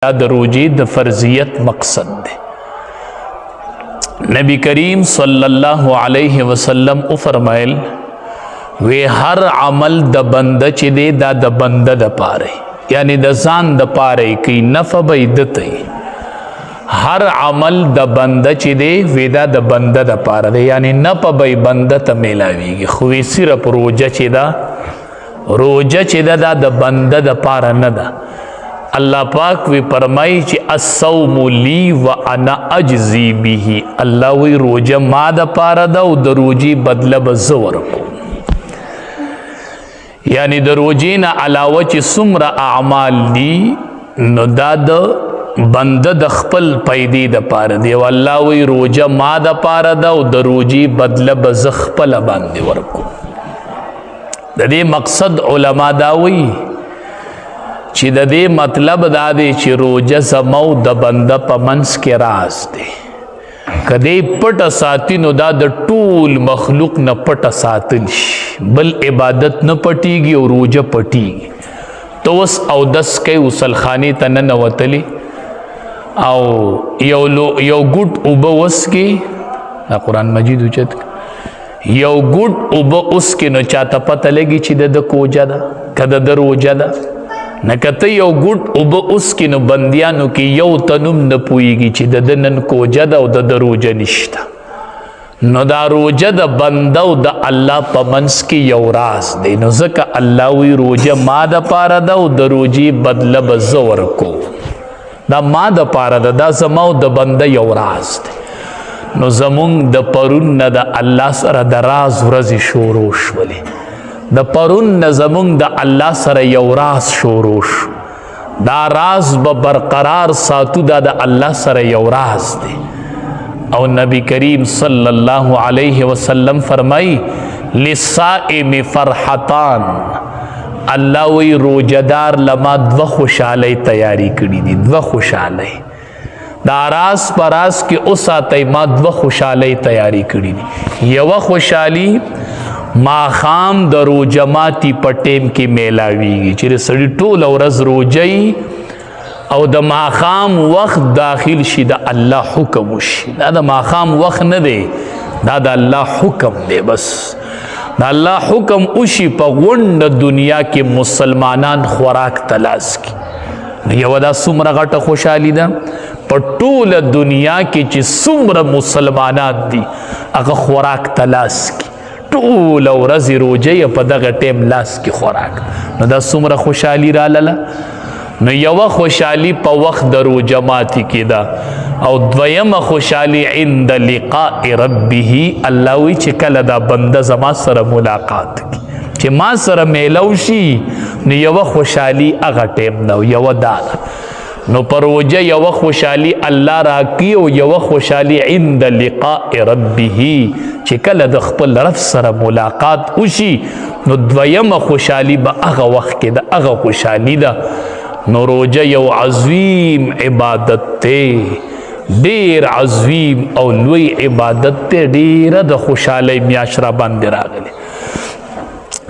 دا د روجې د فرضیت مقصد دی. نبی کریم صلی الله علیه وسلم او فرمایل وی هر عمل د بنده چې دی دا د بنده د پاره، یعنی د ځان د پاره کی نفع به دته. هر عمل د بنده چې دی وی دا د بنده د پاره دی، یعنی نفع به بنده ته میلاویږي. خو وی صرف روجه چې دا روجه چې دا دا د بنده د پاره نه ده. الله پاک وی فرمایي چې الصوم لی وانا اجزی به. الله وی روجه ما د پاره ده او د روجي بدله به زه ورکوم. یعنی د روجې نه علاوه چې څومره اعمال دي نو دا د بنده د خپل پیدې د پاره دی، او الله وی روجه ما د پاره ده او د روجې بدله به زه خپله باندې ورکوم. د دې مقصد علما دا وایي چې د دې مطلب دا دی چې روجه زمو د بنده په منځ کې راز دی، که دی پټه ساتي نو دا د ټول مخلوق نه پټه ساتل شي، بل عبادت نه پټیږي او روجه پټیږي. ته اوس اودس کوي، غسلخانې ته ننوتلې او یو یو ګوټ اوبه وڅکې، دا قرآن مجید اوچت، یو ګوټ اوبه وڅکې نو چاته پته لګي چې د ده کوجه ده که د ده روجه ده؟ نه، که ته یو ګوټ اوبه وڅکې نو بندیانو کې یو تنوم نه پوهېږي چې د ده نن کوجه ده او د ده روجه نشته. نو دا روجه د بنده او د الله په منځ کې یو راز دی، نو ځکه الله وی روجه ما د پاره ده او د روجې بدله به زه ورکوم. دا ما د پاره ده، دا زما او د بنده یو راز دی. نو زمونږ د پرون نه د الله سره د راز ورځې شروع شولې، د پرون نه زمونږ د الله سره یو راز شروع شو. دا راز به برقرار ساتو، دا د الله سره یو راز دی. او نبی کریم صلی الله علیه وسلم فرمای للصائم فرحتان، الله وی روجدار لما دوه خوشحالۍ تیاری کړي دي، دوه خوشحالۍ. دا راز په راز کې اوساتئ، ما دوه خوشحالۍ تیاری کړي دي. یوه خوشحالي ماښام د روژه ماتي په ټیم کې میلاویږي، چې د سړي ټوله ورځ روژه او د ماښام وخت داخل شي، د الله حکم وشي. دا د ماښام وخت نه دی، دا د الله حکم دی. بس د الله حکم وشي، په غونډه دنیا کې مسلمانان خوراک تلاش کی. نو یوه دا څومره غټه خوشحالي ده په ټوله دنیا کې چې څومره مسلمانان دي هغه خوراک تلاش کی، ټوله ورځ روژه یې په دغه ټیم لاس کې خوراک. نو دا څومره خوشحالي رالاله. نو یوه خوشحالي په وخت د روژه ماتي کې ده، او دویمه خوشحالي عند لقاء ربه. الله وی چې کله دا بنده زما سره ملاقات کی، چې ما سره میلو شي، نو یوه خوشحالي هغه ټیم ده او یوه دا ده. نو پر روژه یوه خوشحالي الله راکي او یوه خوشحالي عند لقاء ربه، چې کله د خپل رب سره ملاقات وشي، نو دویمه خوشحالي به هغه وخت کې ده، هغه خوشحالي ده. نو روژه یو عظیم عبادت دی، ډیر عظیم او لوی عبادت دی، ډیره د خوشحالۍ میاشت را باندې راغلې.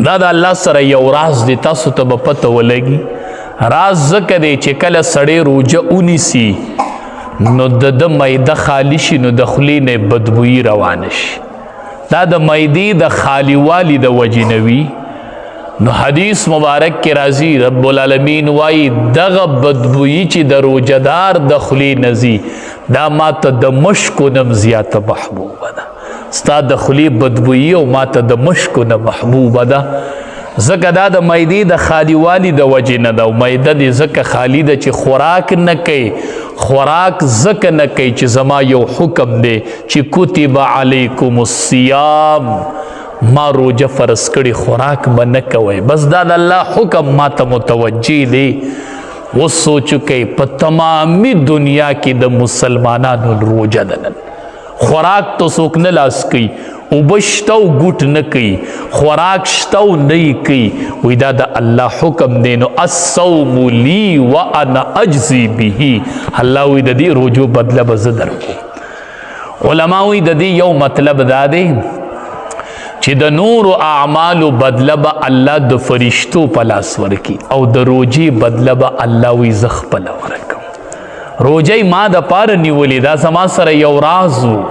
دا د الله سره یو راز دی، تاسو ته به پته ولګي. راز ځکه دی چې کله سړی روژه ونیسي نو د ده معده خالي شي، نو د خولې نه بدبویي روانه شي. دا د معدې د خالیوالي د وجې نه وي. نو حدیث مبارک کې راځي، رب العالمین وایي دغه بدبویي چې د روژهدار د خولې نه ځي، دا ما ته د مشکو نه زیاته محبوبه ده. ستا د خولې بدبویي او ما ته د مشکو نه محبوبه ده، ځکه دا د معدې د خالیوالي د وجې نه ده. او معده دې ځکه خالي ده چې خوراک نه کوي، خوراک ځکه نه کوي چې زما یو حکم دی چې کتب علیکم الصیام، ما روژه فرض کړې، خوراک به نه کوئ. بس دا د الله حکم ما ته متوجه دی. اوس سوچ وکړئ په تمامي دنیا کې د مسلمانانو روژه ده، نن خوراک ته څوک نه لاس کوي، اوبه شته او ګوټ نه کوي، خوراک شته او نه یې کوي. وایي دا د الله حکم دی. نو الصوم لی وانا اجزي به، الله وایي د دې روژو بدله به زه درکوم. علما وایي د دې یو مطلب دا دی چې د نورو اعمالو بدله به الله د فرشتو په لاس ورکي، او د روژې بدله به الله وایي زه خپله ورکوم. روجه ما د پاره نیولې، دا زما سره یو راز وو.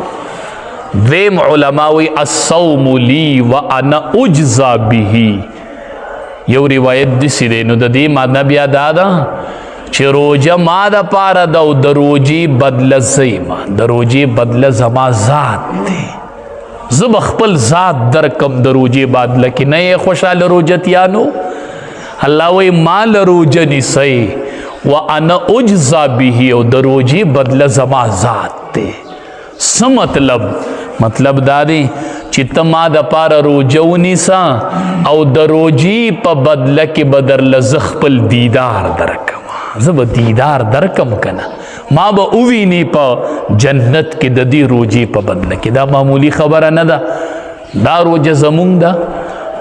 دویم علما وی الصوم لی وانا اجزا به، یو روایت دسی دی. نو د دې معنی بیا دا ده چې روجه ما د پاره ده او د روجې بدله زه، د روجې بدله زما ذات دی، زه به خپل ذات درکم د روجې بدله کې. نه یې خوشحاله روجتیانو، الله وی ما له روجه نیسئ وانا اجزا به، او د روجې بدله زما ذات دی. څه مطلب؟ مطلب دا دی چې ته ما د پاره روجه ونیسه او د روجې په بدله کې به درله زه خپل دیدار درکم، زه به دیدار درکم که نه ما به وویني په جنت کې د دې روجې په بدله کې. دا معمولي خبره نه ده، دا روجه زمونږ ده،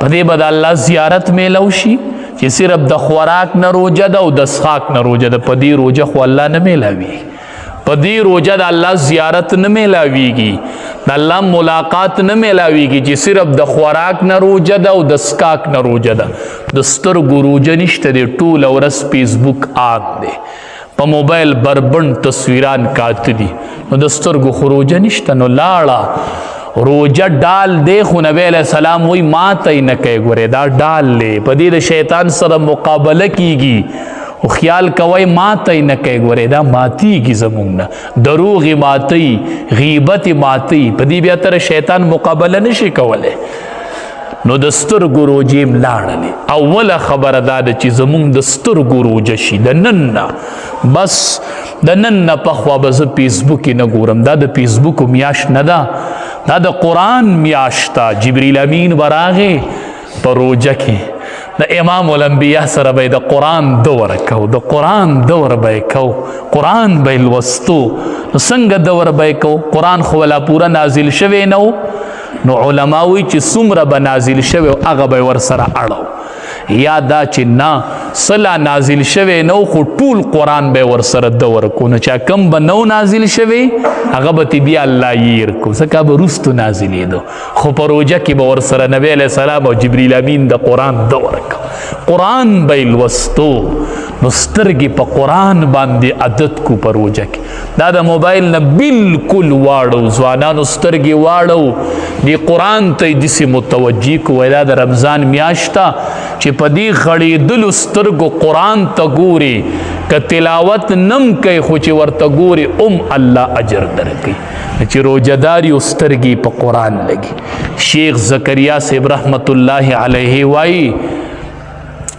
په دې به د الله زیارت میلو شي چې صرف د خوراک نه روجه ده او د څښاک نه روجه ده. په دې روجه خو الله نه میلاوي، په دې روجه د الله زیارت نه میلاویږي، د الله ملاقات نه میلاویږي چې صرف د خوراک نه روجه ده او د څښاک نه روجه ده. د سترګو روجه نشته دی، ټوله ورځ فیسبوک آن دی، په موبایل بربند تصویران کاته دي، نو د سترګو خو روجه نشته. نو لاړه روجه ډال دی، خو نبی علیہ السلام وی ماته یې نه کوي، ګورې دا ډال دی، په دې د شیطان سره مقابله کیږي، خو خیال کوئ ماته یې نه کوي، ګورې دا ماتیږي زمونږ نه، دروغ یې ماتوي، غیبت یې ماتوي، په دې بیا تر شیطان مقابله نشي کولی. نو د سترګو روجې هم لاړلې. اوله خبره دا ده چې زمونږ د سترګو روجه شي د نن نه، بس د نن نه پخوا به زه فیسبوک نه ګورم. دا د فیسبوک میاشت نه ده، دا د قرآن میاشت ده. جبریل امین به راغی په روجه کې د امام الانبیا سره به د قرآن دور کو، د قرآن دور به یې کو، قرآن به یې لوستو. نو څنګه دور به یې کو؟ قرآن خو لا پوره نازل شوی نه و، نو علما وایي چې څومره به نازل شوی هغه به یې ورسره اړو، یا دا چې نه څه نازل شوی نه خو ټول قرآن به ورسره دور کو، نو چې کم به نو نازل شوی هغه به تې بیا الله یې کو، ځکه به وروستو نازلېدو، خو په روژه کې به ورسره نبی علیه السلام او جبریل امین د قرآن دور کو، قرآن به یې لوستو. نو سترګې په قرآن باندې عادت کو په روژه کې. دا د موبایل نه بالکل واړو، ځوانانو سترګې واړو، دې قرآن ته یې داسې متوجه کو. وایي دا د رمضان میاشت ده چې په دې غړېدلو سترګو قرآن ته ګوري، که تلاوت نم کوي خو چې ورته ګوري ام الله اجر درکوي. چې روژهدار یو سترګې په قرآن لګي. شیخ زکریا صاحب رحمت الله علیه وایي،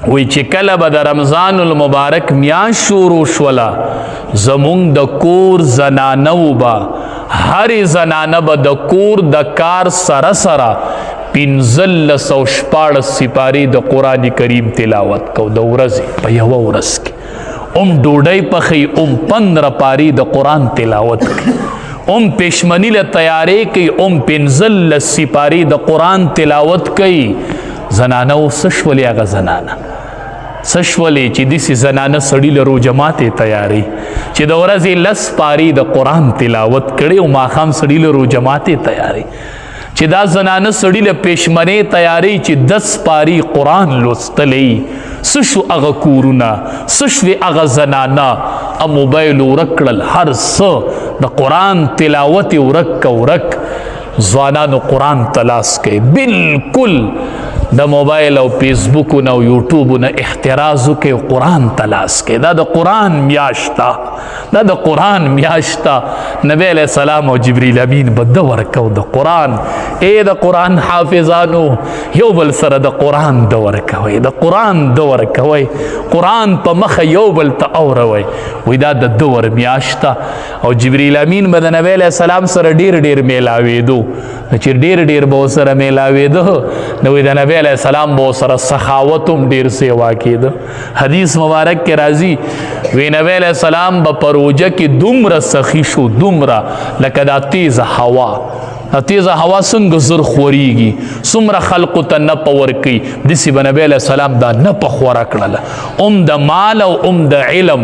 وی چې کله به د رمضان المبارک میاشت شروع شوله، زمونږ د کور زنانه به هرې زنانه به د کور د کار سره سره 1516 سپارې د قرآن کریم تلاوت کو د ورځې په یوه ورځ کې. ام ډوډۍ پخوي، ام 15 پارې د قرآن تلاوت کوي، ام پښمنی له تیارې کوي، ام 15 سپارې د قرآن تلاوت کوي. زنانه اوس څه شولې؟ هغه زنانه څه شولې چې داسې زنانه سړي له روژه ماتې تیاري چې د ورځې 10 پارې د قرآن تلاوت کړي او ماښام سړي له روژه ماتې تیاري، چې دا زنانه سړي له پښمنې تیاري چې 10 پارې قرآن لوستلی. څه شو هغه کورونه، څه شوې هغه زنانه؟ موبایل ورک کړل، هر څه د قرآن تلاوت یې ورک که ورک. ځوانانو قرآن تلاش کوي، بالکل د موبایل او فیسبوک نه او یوټیوب نه احتراز وکړي، قرآن تلاش کوي. دا د قرآن میاشت ده، دا د قرآن میاشت ده. نبی علیہ السلام او جبریل امین به دور کو د قرآن. ای د قرآن حافظانو، یو بل سره د قرآن دور کوئ، د قرآن دور کوئ، قرآن په مخه یو بل ته اوروئ. وایي دا د دور میاشت ده. او جبریل امین به د نبی علیہ السلام سره ډېر ډېر میلاوېدو، چې ډېر ډېر به ورسره میلاوېدو، نو وایي د نبی علیہ السلام به ورسره سخاوت هم ډېر سیوا کېده. حدیث مبارک کې راځي وی نبی علیہ السلام به په روژه کې دومره سخي شو، دومره لکه دا تیزه هوا، دا تیزه هوا څنګه زر خورېږي، څومره خلقو ته نپه ورکوي، داسې به نبی علیہ السلام دا نپه خوره کړله. ام د مال او ام د علم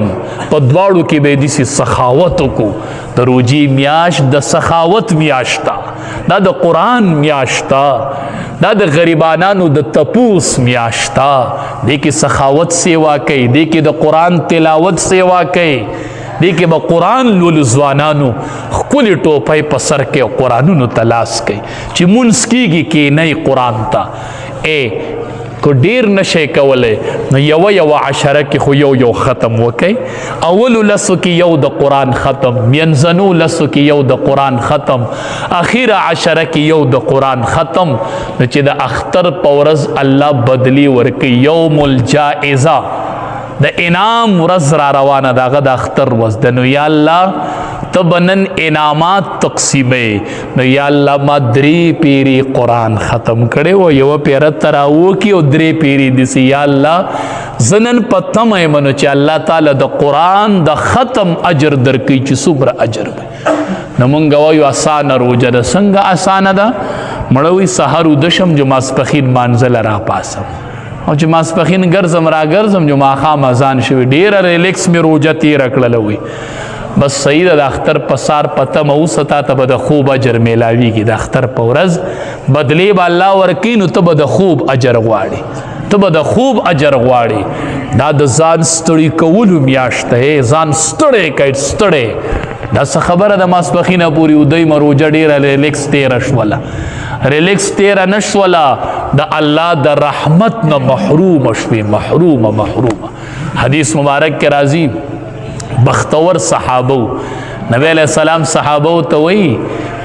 په دواړو کې به یې داسې سخاوت وکړو. د روژې میاشت د سخاوت میاشت ده، دا د قرآن میاشت ده، دا د غریبانانو د تپوس میاشت ده. دې کې سخاوت سیوا کوي، دې کې د قرآن تلاوت سیوا کوي. دې کې به قرآن لولو ځوانانو ښکلې ټوپۍ په سر کې او قرآنونو ته لاس کوي چې مونځ کېږي کینئ قرآن ته. ای که ډیر نشئ کولی نو یوه یوه عشره کې خو یو یو ختم وکئ. اولو لسو کې یو د قرآن ختم، منځنو لسو کې یو د قرآن ختم، اخیره عشره کې یو د قرآن ختم. نو چې د اختر په ورځ الله بدلی ورکوي، یوم الجائزه د انعام ورځ را روانه ده، هغه د اختر ورځ ده. نو یا الله ته به نن انعامات تقسیموې، نو یا الله ما درې پیرې قرآن ختم کړی و، یوه پیره ته راوکي او درې پیرې دسې. یا الله زه نن په تمه یم نو چې الله تعالی د قرآن د ختم اجر درکوي چې څومره اجر وي. نو مونږ وایو اسانه روژه ده. څنګه اسانه ده؟ مړه وایي سهار وده شم چې ماسپښین مانځه له راپاڅم، او چې ماسپښین ګرځم راګرځم چې ماښام اذان شوی، ډېره ریلیکس مې روژه تېره کړله. وایي بس صحیح ده، د اختر په سار په تمه اوسه، تا ته به د خوب اجر میلاویږي. د اختر په ورځ بدلې به الله ورکوي، نو ته به د خوب اجر غواړې، ته به د خوب اجر غواړې. دا د ځان ستړي کولو میاشت ده، ځان ستړی کړئ، ستړی. دا څه خبره ده؟ ماسپښینه پورې وده یم، روژه ډېره ریلیکس تېره شوله، ریلیکس تېره نه شوله، د الله د رحمت نه محرومه شوې، محرومه محرومه. حدیث مبارک کې راځي بختور صحابو، نبی علیہ السلام صحابو ته وایي،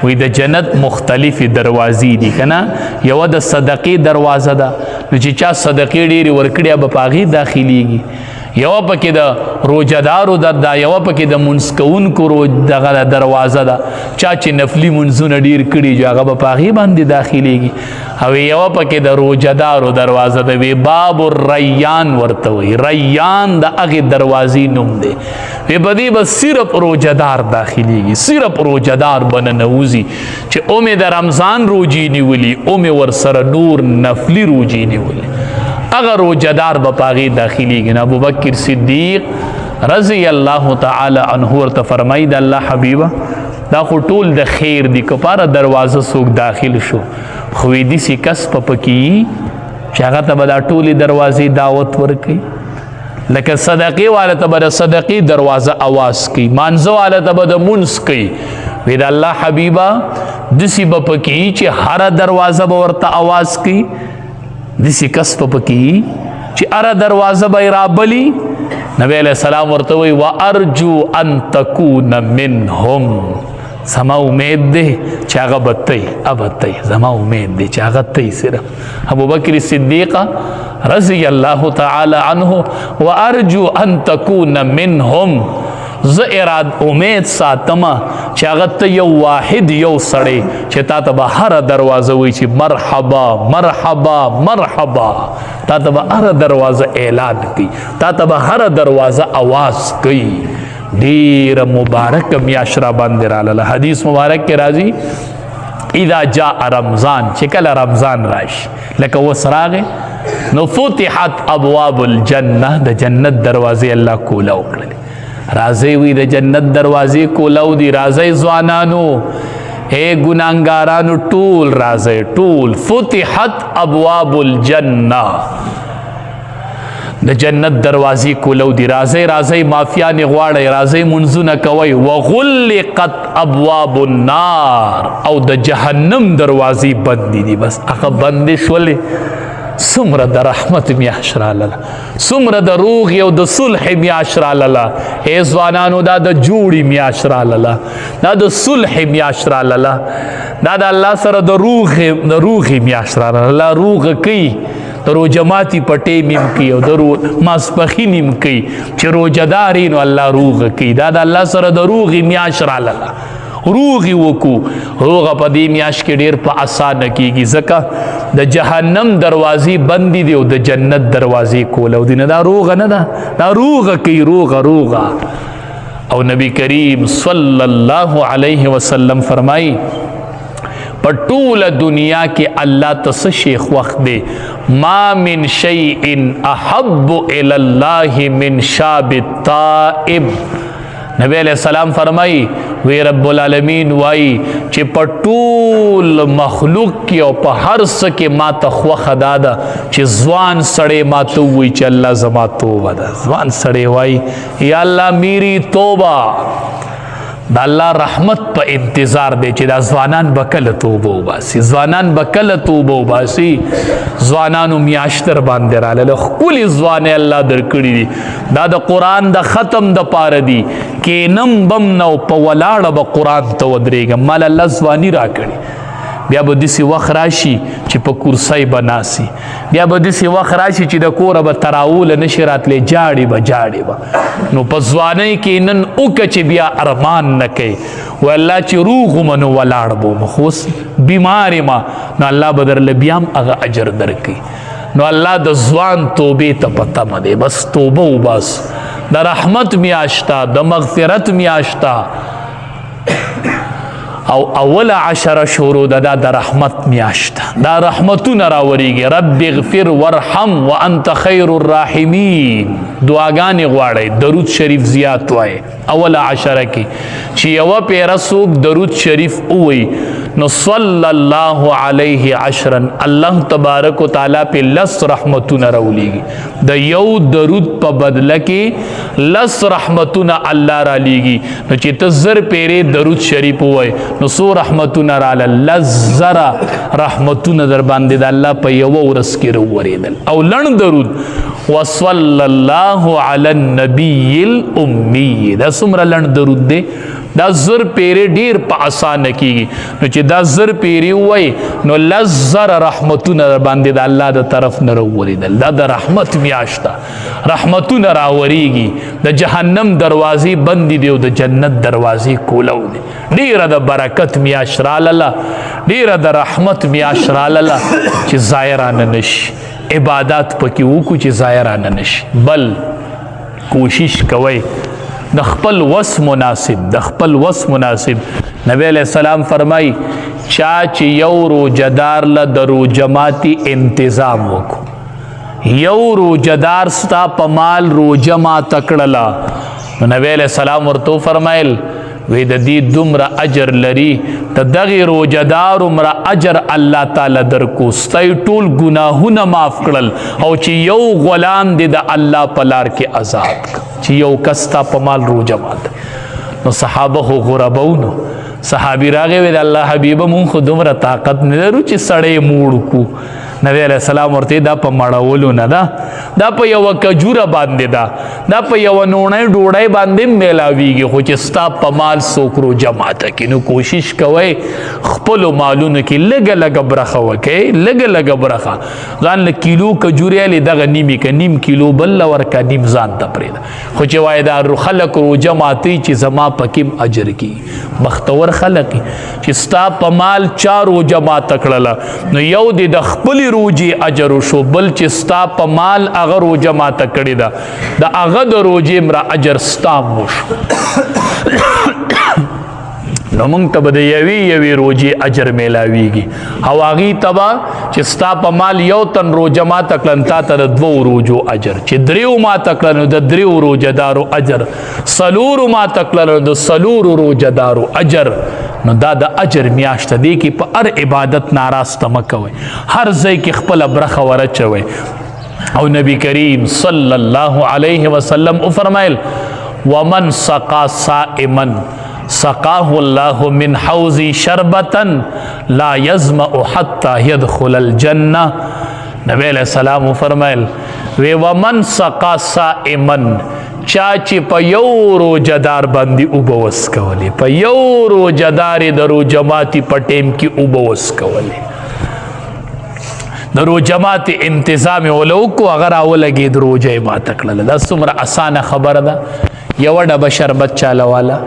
وایي د جنت مختلفې دروازې دي که نه، یوه د صدقې دروازه ده، نو چې چا صدقې ډېرې ورکړي به په هغې داخلېږي. یوه پکې د روژهدارو ده، یوه پکې د مونځ کوونکو دغه دروازه ده، چا چې نفلي مونځونه ډېر کړي چې هغه به په هغې باندې داخلېږي. او یوه پکې د روژهدارو دروازه ده، وی باب الریان ورته وایي، ریان د هغې دروازې نوم دی. وی په دې به صرف روژهدار داخلېږي، صرف روژهدار به ننوځي چې اومې د رمضان روژې نیولي، اومې ورسره نور نفلي روژې نیولي، هغه روژهدار به په هغې داخلېږي. نو ابوبکر صدیق رضی الله تعالی عنه ورته فرمایي، د الله حبیبه دا خو ټول د خیر دي، که پاره دروازه څوک داخل شو خو وی داسې کس په پکې چې هغه ته به دا ټولې دروازې دعوت ورکوي، لکه صدقې والا ته به د صدقې دروازه اواز کوي، مانځه والا ته به د مونځ کوي. وی د الله حبیبه داسې به پکې چې هره دروازه به ورته اواز کوي، داسې کس به پکې چې هره دروازه به یې رابلي. نبی علیہ السلام ورته وایي وارجو ان تکون منهم، زما امید دی چې هغه به ته یې، هغه ته یې، زما امید دی چې هغه ته یې. صرف ابوبکر صدیق رضی الله تعالی عنه وارجو ان تکون منهم، زه اراد امید ساتمه چې هغه ته یو واحد یو سړی چې تا ته به هره دروازه وایي چې مرحبا مرحبا مرحبا، تا ته به هره دروازه اعلان کوي، تا ته به هره دروازه اواز کوي. ډېره مبارکه میاشت را باندې راغله. حدیث مبارک کې راځي اذا جاء رمضان، چې کله رمضان راشي لکه اوس راغی، نو فتحت ابواب الجنه، د جنت دروازې الله کولاو کړلې. راځئ وي د جنت دروازې کولاو دي، راځئ ځوانانو، ای ګناهګارانو ټول راځئ، ټول. فتحت ابواب الجنه، د جنت دروازې کولو دي، راځئ راځئ، مافیانې غواړئ، راځئ منځونه کوئ. وغلقت ابواب النار، او د جهنم دروازې بندې دي، بس هغه بندې شولې. څومره د رحمت میاشت راغله، څومره د روغې او د صلح میاشت راغله. ای ځوانانو دا د جوړې میاشت راغله، دا د صلح میاشت راغله، دا د الله سره د روغې میاشت راغله. الله روغه کوي، د روژه ماتي په ټیم هم کوي او د ماسپښین هم کوي، چې روژهدار یې نو الله روغه کوي. دا د الله سره د روغې میاشت راغله، روغې وکړو. روغه په دې میاشت کې ډېر په اسانه کېږي، ځکه د جهنم دروازې بندې دي او د جنت دروازې کولو دي. نه دا روغه نه ده، دا روغه کوي، روغه روغه. او نبی کریم صلی الله علیه وسلم فرمایي په ټوله دنیا کې الله ته څه شی خوښ دی؟ ما من شیء احب الی الله من شاب التائب. نبی علیہ السلام فرمایي وی رب العالمین وای چې په ټول مخلوق کې او په هر څه کې ما ته خوښه دا ده چې ځوان سړی ما ته وایي چې الله زما توبه ده. ځوان سړی وایي یا الله میری توبه. د الله رحمت په انتظار دی چې دا ځوانان به کله توبه وباسي، ځوانان به کله توبه وباسي. ځوانانو میاشت در باندې راغله، ښکلي ځوانۍ الله درکړي دي. دا د قرآن د ختم د پاره دي، کینم بم نه او په ولاړه به قرآن ته ودرېږم. مال الله ځواني راکړي. بیا به داسې وخت راشي چې په کرسۍ به ناسي، بیا به داسې وخت راشي چې د کوره به تراوله نشي راتلی، جاړي به جاړي به. نو په ځوانۍ کې نن وکړه چې بیا ارمان نه کوي. وایي الله چې روغ وم نو ولاړ به وم، خو اوس بیمار یم، نو الله به درله بیا هم هغه اجر درکوي. نو الله د ځوان توبې ته په تمه دی، بس توبه وباس. د رحمت میاشته، د مغفرت میاشته، او اول عشره شروع ده، دا د رحمت میاشت، دا رحمتونه راوريږي. رب اغفر وارحم وانت خیر الراحمین. دعاګانې غواړئ، درود شریف زیات وای. اول عشره کې چې یوه پیره څوک درود شریف ووایي نو صلی الله علیه عشرا، الله تبارک و تعالی په لس رحمتونه راولېږي. د یو درود په بدله کې لس رحمتونه الله رالیږي. نو چې ته زر پیرې درود شریف ووایې نو څو رحمتونه راله؟ لس زره رحمتونه در باندې د الله په یوه ورځ کې راورېدل. او لڼ درود وصلی الله علی النبی الأمی، دا څومره لڼ درود دی؟ دا زر پیرې ډیر په اسانه کیږي. نو چې دا زر پیرې ووایي نو لس زره رحمتونه در باندې د الله د طرف نه راورېدل. دا د رحمت میاشت ده، رحمتونه راورېږي. د جهنم دروازې بندې دي او د جنت دروازې کولو دي. ډیره د برکت میاشت رالله، ډیره د رحمت میاشت رالله چې ضایع رانه نشي. عبادات پکې وکړو چې ضایع رانه نشي. بل کوشش کوئ د خپل وس مناسب، د خپل وس مناسب. نبی علیہ السلام فرمای چا چې یو روجدار له د روجماتي انتظام وکړو، یو روجدار ستا په مال روجه ماته کړله، نو نبی علیہ السلام ورته وفرمایل وی د دې دومره اجر لري، د دغې روجدار عمره اجر الله تعالی درکو، ستا یې ټول ګناهونه معاف کړل، او چې یو غلام دې د الله په لار کې آزاد کړ، چې یو کس ستا په مال روجه ماته. نو صحابه خو غربه وو، نو صحابي راغی وی د الله حبیبه مونږ خو دومره طاقت نه لرو چې سړی موړ کړو. نبی علیہ السلام ورته دا په مړولو نه ده، دا په یوه کجوره باندې ده، دا په یوه نوڼۍ ډوډۍ باندې میلاویږي، خو چې ستا په مال څوک روژه ماته کړي نو کوشش کوئ خپلو مالونو کې لږه لږه برخه وکئ، لږه لږه برخه ځان له کیلو کجورې الې دغه نیمې که نیم کیلو بل له ورکه، نیم ځان ته پرېږده. خو چې وایي دا خلک روژه ماتوي چې زما پکې هم اجر کېږي. بختور خلک چې ستا په مال چا روژه ماته کړله نو یو دې د خپلې روژې اجر وشو، بل چې ستا په مال هغه روژه ماته کړې ده د هغه د روژې مره اجر ستا هم وشو. نو مونږ ته به د یوې یوې روژې اجر میلاویږي، او هغې ته به چې ستا په مال یو تن روژه ماته کړه نو تا ته د دوو روژو اجر، چې دریو ماته کړه نو د دریو روژه دارو اجر، څلورو ماته کړه نو د څلورو روژه دارو اجر. نو دا د اجر میاشت دی کې په هر عبادت ناراسته مه کوئ، هر ځای کې خپله برخه ورچوئ. او نبی کریم صلی الله علیه وسلم وفرمایل ومن سقا صائما سقاه الله من حوض شربة لا يظمأ حتى يدخل الجنة. نبی علیہ السلام وفرمایل وی ومن سقا صائما، چا چې په یو روژهدار باندې اوبه وڅکولې، په یو روژهدار یې د روژه ماتي په ټیم کې اوبه وڅکولې، د روژه ماتي انتظام یې وله وکړو، هغه راولګېد روژه یې ماته کړله. دا څومره اسانه خبره ده. یوه ډبه شربت چاله واله،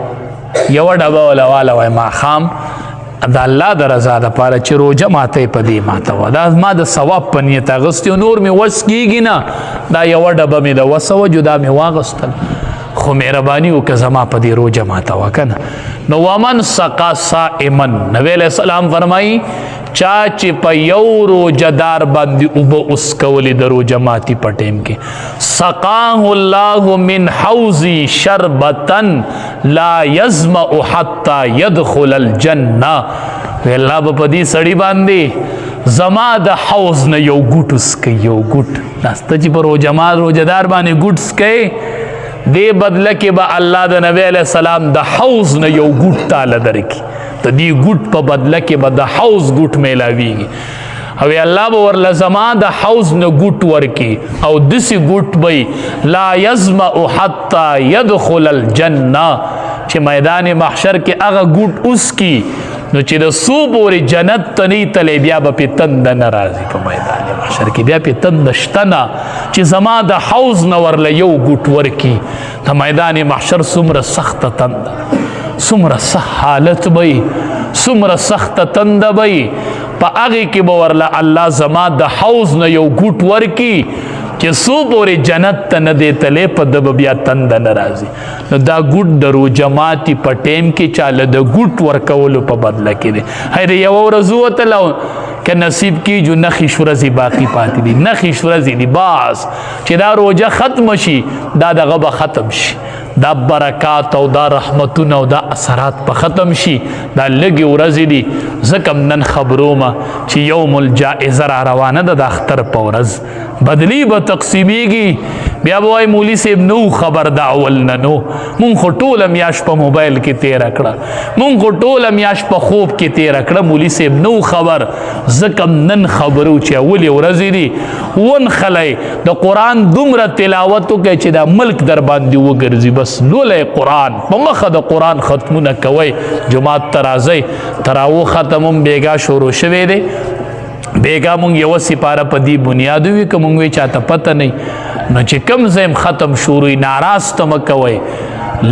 یوه ډبه وله واله، وایي ماښام د الله د رضا دپاره چې روژه ماته یې په دې ماته وه، دا ما د ثواب په نیت اخیستې او نور مې وس کېږي نه، دا یوه ډبه مې د وسه وه، جدا مې واغستل. خو مهرباني وکړه زما په دې روژه ماته وه که نه. نو ومن سقا صائما، نبی علیہ السلام فرمایي چا چې په یو روژهدار باندې اوبه وڅکولې د روژه ماتي په ټیم کې، سقاه الله من حوضي شربتا لا یظمأ حتی یدخل الجنه. وی الله به په دې سړي باندې زما د حوض نه یو ګوټ وڅکوي، یو ګوټ. دا سته چې په روژهدار باندې ګوټ څکوي، دې بدله کې به الله د نبی علیہ السلام د حوض نه یو ګوټ تاله درکړي. د دې ګوټ په بدله کې به د حوض ګوټ میلاویږي. او الله به ورله زما د حوض نه ګوټ ورکي، او داسې ګوټ به لا یظمأ حتی یدخل الجنه، چې میدان محشر کې هغه ګوټ وڅکي نو چې د څو پورې جنت ته نه تللی بیا به پې تنده نه راځي. په میدان محشر کې بیا پې تنده شته نه چې زما د حوض نه ورله یو ګوټ ورکي. د میدان محشر څومره سخته تنده، څومره سخت حالت به وي، څومره سخته تنده به وي، په هغې کې به ورله الله زما د حوض نه یو ګوټ ورکي چې څو پورې جنت ته نه دی تللی په ده به بیا تنده نه راځي. نو دا ګوټ د روژه ماتي په ټیم کې چاله د ګوټ ورکولو په بدله کې دی. هر یوه ورځ ووتله که نصیب کیږي نخیش ورځې باقي پاتې دي، نخیش ورځې دي بس چې دا روژه ختم شي دا دغه به ختم شي، دا برکات او دا رحمتونه او دا اثرات په ختم شي. دا لږې ورځې دي. ځکه نن خبرومه چې یوم الجائزه را روانه ده د اختر په ورځ، بدلی به تقسیمیږي. بیا به وایي مولوي صاحب نو خبر د اول نه، نو مونږ خو ټوله میاشت په موبایل کې تېره کړه، مونږ خو ټوله میاشت په خوب کې تېره کړه، مولوي صاحب نو خبر. ځکه نن خبرو چې اولې ورځې دي ونښلی، د قرآن دومره تلاوت وکړئ چې دا ملک در باندې وګرځي. بس لولئ قرآن، په مخه د قرآن ختمونه کوئ، جومات ته راځئ. تراوو ختم هم بېګا شروع شوی دی. بېګا مونږ یوه سپاره په دې بنیاد وي که مونږ وی چاته پته نه، نو چې کوم ځای ختم شروع وي ناراسته مه کوئ،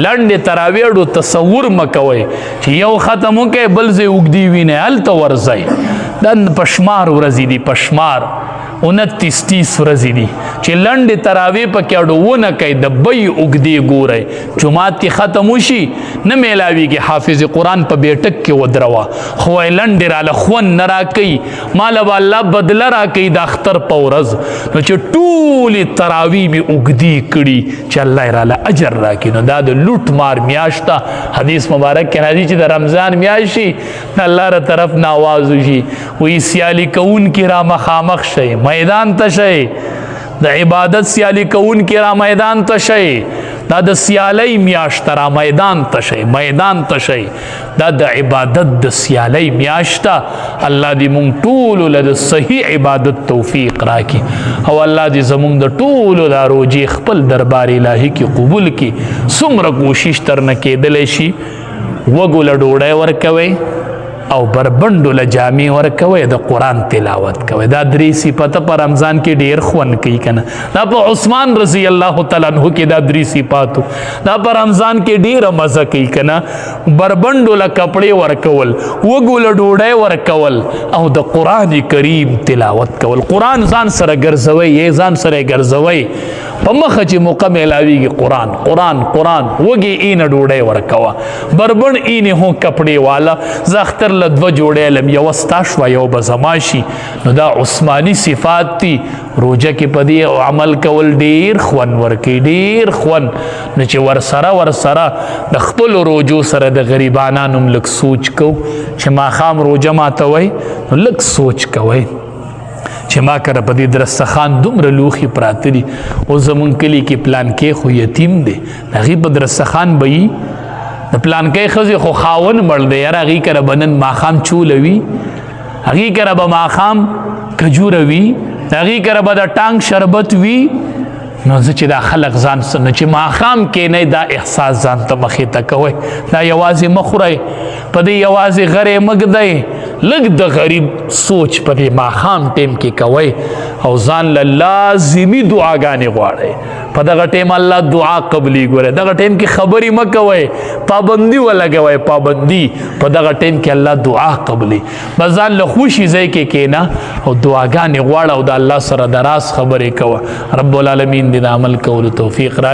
لنډې تراویح اړو تصور مه کوئ چې یو ختم وکړئ بل ځای اوږدې وینئ، هلته ورځئ. دا په شمار ورځې دي، په شمار 29 30 ورځې دي چې لنډې تراویح پکې اړو ونه کوئ، د بیې اوږدې ګورئ. جومات کې ختم وشي نه میلاویږي، حافظ قرآن په بیټک کې ودروه، خو وایي لنډې راله خوند نه راکوي، ما له به الله بدله راکوي د اختر په ورځ. نو چې ټولې تراویح مې اوږدې کړي چې الله یې راله اجر راکړي. نو دا د لوټ مار میاشت ده. حدیث مبارک کې راځي چې د رمضان میاشت شي د الله له طرف نه اواز وشي، وایي سیالي کوونکي را مخامخ شئ، میدان ته شئ، د عبادت سیالي کوونکي را میدان ته شئ. دا د سیالۍ میاشت را میدان ته شئ، میدان ته شئ. دا د عبادت د سیالۍ میاشت ده. الله دې مونږ ټولو له د صحیح عبادت توفیق راکړي، او الله دې زمونږ د ټولو دا روژې خپل دربار الهي کې قبول کړي. څومره کوشش تر نه کېدلی شي، وږو له ډوډۍ ورکوئ او بربنډو له جامې ورکوئ، د قرآن تلاوت کوئ. دا درې صفته په رمضان کې ډېر خوند کوي که نه. دا په عثمان رضی الله تعالی عنه کې دا درې صفاتو، دا په رمضان کې ډېره مزه کوي که نه. بربنډو له کپړې ورکول، وږو له ډوډۍ ورکول، او د قرآن کریم تلاوت کول. قرآن ځان سره ګرځوئ، یې ځان سره ګرځوئ، په مخه چې موقع میلاویږي قرآن قرآن قرآن. وږي اینه ډوډۍ ورکوه، بربنډ اینې هم کپړې واله. زه اختر له دوه جوړې لم، یوه ستا شوه یو به زما شي. نو دا عثماني صفات دي. روژه کې په دې عمل کول ډېر خوند ورکوي، ډېر خوند. نو چې ورسره ورسره د خپلو روژو سره د غریبانانو هم لږ سوچ کوو، چې ماښام روژه ماتوئ نو لږ سوچ کوئ چې ما کره په دې درستخان دومره لوښي پراته دي، اوس زمونږ کلي کې پلانکی خو یتیم دی، د هغې په درستخان به یي، د پلانکی ښځې خو خاوند مړ دی، یاره هغې کره به نن ماښام چوله وي، هغې کره به ماښام کجوره وي، د هغې کره به د ټانګ شربت وي. نو زه چې دا خلق ځان نو چې ماښام کښېنئ دا احساس ځان ته مخې ته کوئ. دا یوازې مه خورئ، په دې یوازې غرې مه ږدئ، لږ د غریب سوچ په دې ماښام ټیم کې کوئ، او ځان له لازمي دعاګانې غواړئ. په دغه ټیم الله دعا قبلي ګورئ. دغه ټیم کې خبرې مه کوئ، پابندي ولګوئ، پابندي. په دغه ټیم کې الله دعا قبلي. بس ځان له خوشي ځای کې کښېنه او دعاګانې غواړه، او د الله سره د راز خبرې کوه. رب العالمین دې د عمل کولو توفیق راکړي.